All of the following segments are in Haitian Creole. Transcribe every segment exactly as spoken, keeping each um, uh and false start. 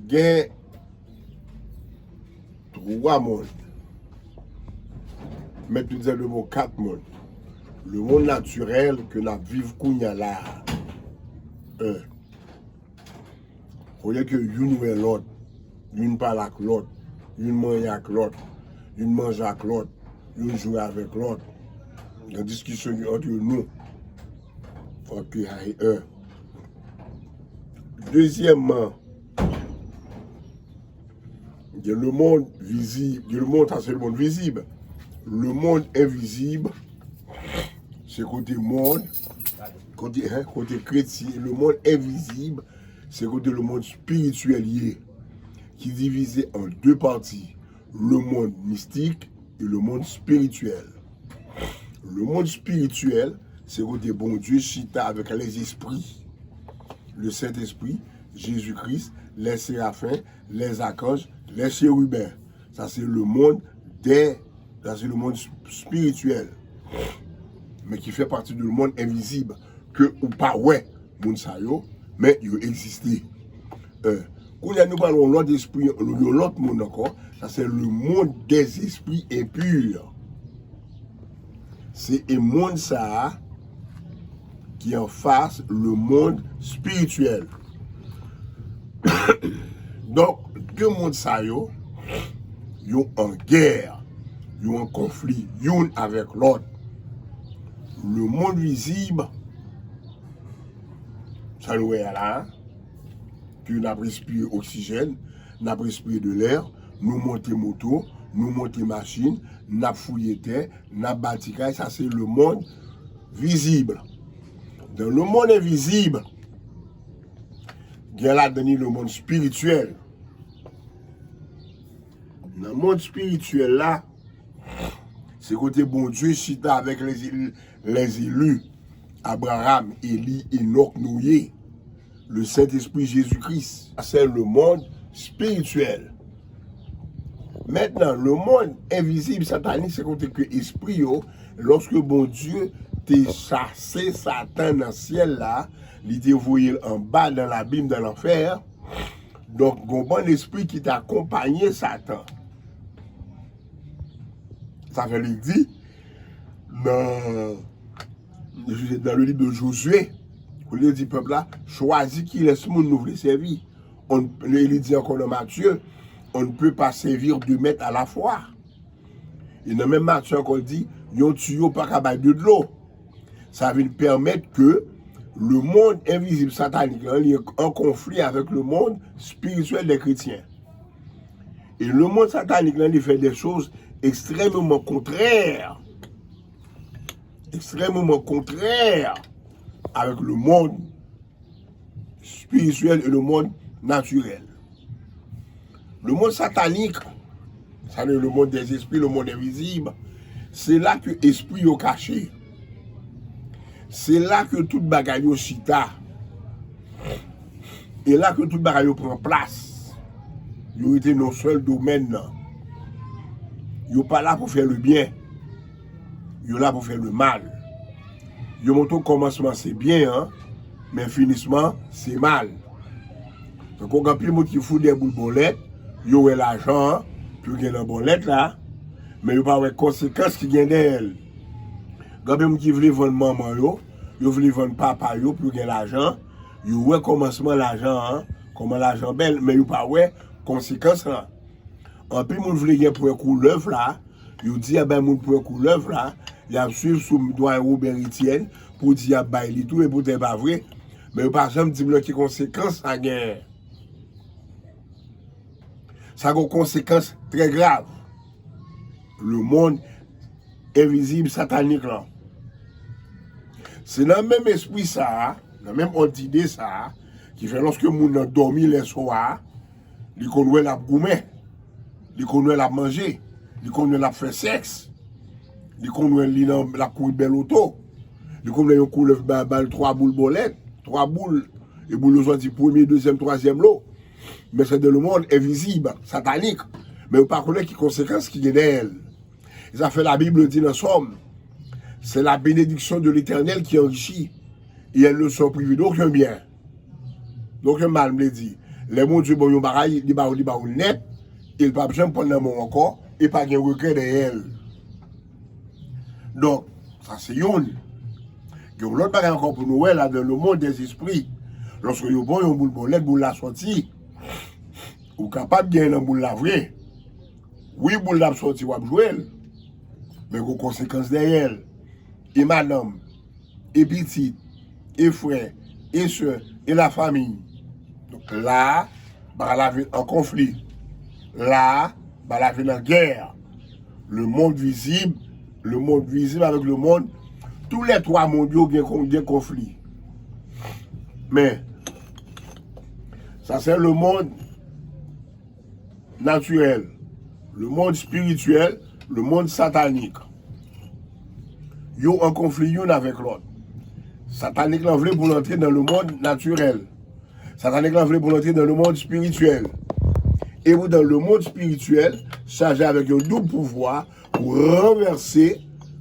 Gen twa monn. Mèt Pidze de mo kat monn. Le monde naturel ke n ap viv kounye a la a. En. Olye ke youn wè lòt, youn pale ak lòt, youn manyen ak lòt, youn manje ak lòt, youn jwe avèk lòt. Gen diskisyon yo ant nou. Fòk ke ay en. Dezyèmman, gen le monde vizib, gen le monde, sa se le monde vizib. Le monde envizib, se kote mond, kote, en, kote kretyen, le monde envizib, se kote le monde spirityèl ye, ki divize an de pati, le monde mistik e le monde spirityèl. Le monde spirityèl, se kote Bondye chita avèk lèzespri, le Sentespri, Jezi Kris, lè serafen, lè zakanj, lè cheriben. Sa se le monde des, sa se le monde sp- spirityèl. Men ki fè pati de le monde envizib, ke ou pa wè moun sa yo, men yo egziste. En. Kounye a nou pale yon lòt espri, yon lòt monn ankò. Sa se le monde des esprits impurs. Se e monn sa a ki anfas le monde spirityèl. Donk, de monn sa yo, yo an gè, yo an konfli, youn avèk lòt. Le monde vizib, sa nou wè a la, ke n ap respire oksijèn, n ap respire de lè, nou monte moto, nou monte machin, n ap fouye tè, n ap bati kay, sa se le monde vizib. Dans le monde invisible, gen ladan li le monde spirituel. Nan mond espirityèl la, se kote Bondye chita avèk les, les élus, Abraham, Eli, Enòk, Noye, le Sentespri, Jezi Kris. Sa se le monde spirituel. Mentnan, le monde invisible, satanik, se kote ke espri yo, lòske Bondye te chase Satan nan syèl la, li te voye l anba, dans l'abîme, dans l'enfer. Donk, gon bann espri ki te akonpaye Satan. Sa fè li di nan, nan le livre de Josué, kote li di pèp la, chwazi kilès moun nou vle sèvi. On, li di ankò nan Matye, on ne peut pas servir deux maîtres à la fois. E nan menm Matye ankò, l di, yon tiyo pa ka bay de dlo. Sa vin pèmèt ke le monde invisible satanik lan, li an konfli avèk le monde spirituel des chrétiens. E le monde satanik lan, li fè des choses extrêmement contraires, extrêmement contraires avec le monde spirituel et le monde naturel. Le monde satanique, sa vle di le monde des esprits, le monde invisible, se la ke espri yo kache. Se la ke tout bagay yo chita. E la ke tout bagay yo pran plas. Yo rete nan sèl domèn nan. Yo pa la pou fè le byen. Yo la pou fè le mal. Yo montre w kòmansman se byen an, men finisman se mal. Tankou gen anpil moun ki fou dèyè boul bòlèt, yo wè lajan an pou yo gen nan bòlèt la, men yo pa wè konsekans ki gen dèyè l. Gen anpil moun ki vle vann manman yo, yo vle vann papa yo pou yo gen lajan, yo wè kòmansman lajan an, kòman lajan bèl, men yo pa wè konsekans lan. Anpil moun vle gen pwen koulèv la, yo di y ap bay moun pwen koulèv la, y ap swiv sou dwayen Robert Etienne pou di y ap bay li tou, e poutan e pa vre. Men yo pa janm di m nan ki konsekans sa genyen. Sa gen konsekans trè grav. Le monde invisible satanik lan. Se nan menm espri sa a, nan menm òd ide sa a, ki fè lòske moun nan dòmi lè swa a, li konn wè l ap goumen, li konn wè l ap manje, li konn wè l ap fè sèks, li konn wè li nan, l ap kouri bèl oto, li konn wè yon koulèv ba, ba l twa boul bòlèt, twa boul, e boul yo sòti premye, dezyèm, twazyèm lo. Men se de le monde invisible, satanik. Men yo pa konnen ki konsekans ki gen dèyè l. E sa fè Labib di nan Sòm, c'est la bénédiction de l'Éternel qui enrichit, et elles ne sont privées d'aucun bien. D'aucun mal, m vle di. Lè Bondye ba w yon bagay, li ba w, li ba w nèt, e l p ap janm pran nan men w ankò, e pa gen regrè dèyè l. Donk, sa se youn. Gen yon lòt bagay ankò pou nou wè ladan le monde des esprits. Lòske yo ba w yon boul bòlèt, boul la sòti. Ou kapab gen nan boul la vre. Wi, boul la ap sòti, w ap jwe l. Men gen konsekans dèyè l. E madanm, e pitit, e frè, e sè, e lafanmi. Donk la, bagay la vin an konfli. La, bagay la vin an gè. Le monde visible, le monde visible avec le monde, tous les trois mondes yo gen, kon- gen konfli. Men, sa se le monde naturel, le monde spirituel, le monde satanique. Yo an konfli youn avèk lòt. Satanik lan vle pou l antre nan le monde naturel. Satanik lan vle pou l antre nan le monde spirituel. E poutan, le monde spirituel chaje avèk yon doub pouvwa pou ranvèse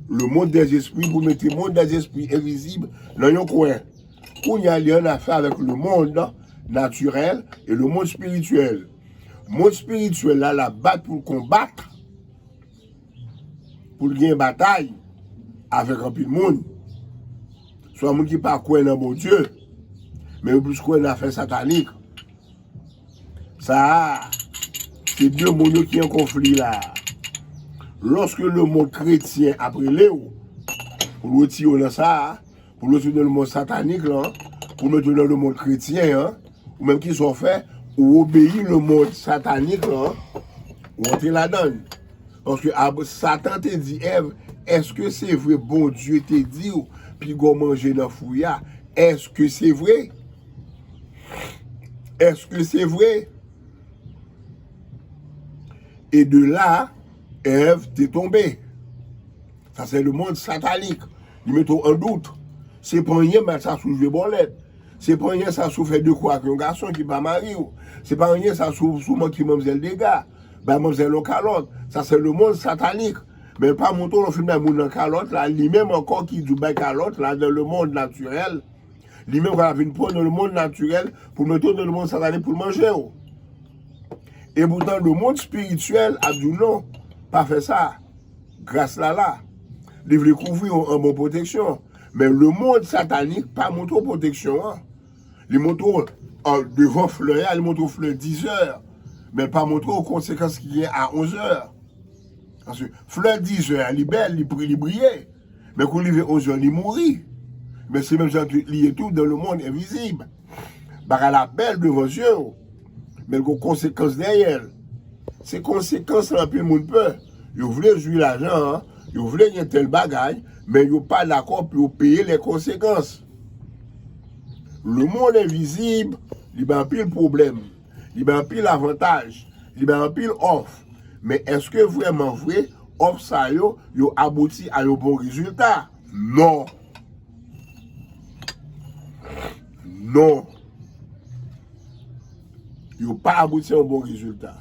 le monde des esprits, pou mete monde des esprits envizib nan yon kwen. Kounye a, li an afè avèk le monde naturel e le monde spirituel. Mond espirityèl la, l ap bat pou l konbat, pou l gen batay avèk anpil moun. Swa moun ki pa kwè nan Bondye, men yo plis kwè nan afè satanik. Sa a, se de moun yo ki an konfli la. Lòske lemonn kretyen ap rele w, pou l retire w nan sa a, pou l retire w nan lemonn satanik lan, pou l mete w nan lemonn kretyen an, ou menm ki sa w fè, ou obeyi lemonn satanik lan, ou antre ladan l. Paske Ab- Satan te di Èv, èske se vre Bondye te di w piga w manje nan fwi a? Èske se vre? Èske se vre? E de la, Èv te tonbe. Sa se lemonn satanik. Li mete w an dout. Se pa anyen mal sa si w jwe bòlèt. Se pa anyen sa si w fè de kou ak yon gason ki pa mari w. Se pa anyen sa si w, si w manke manmzèl dega. Bay manmzèl yon kalòt. Sa se lemonn satanik. Men l pa montre w lè w fin bay moun nan kalòt la, li menm ankò ki di w bay kalòt la, nan lemonn natirèl. Li menm k ap vin pran nan lemonn natirèl pou l mete w nan lemonn satanik pou l manje w. E poutan, lemonn espirityèl ap di w non, pa fè sa. Gras la la. Li vle kouvri w anba yon pwoteksyon. Men lemonn satanik pa montre w pwoteksyon an. Li montre w, an, devan flè a, li montre w flè dizè. Men l pa montre w konsekans ki gen a onzè. Paske flè dizè a, li bèl, li pri, li briye. Men kou l rive onzè, li mouri. Men se menm jan tou li ye tou dan lemonn envizib. Bagay la bèl devan zye w, men l gen konsekans dèyè l. Se konsekans lan anpil moun pè. Yo vle jwi lajan an, yo vle gen tèl bagay, men yo pa dakò pou yo peye lè konsekans. Lemonn envizib, li bay anpil pwoblèm, li bay anpil avantaj, li bay anpil òf. Men èske vrèman vre, òf sa yo, yo abouti a yon bon rezilta? Non. Non. Yo pa abouti a yon bon rezilta.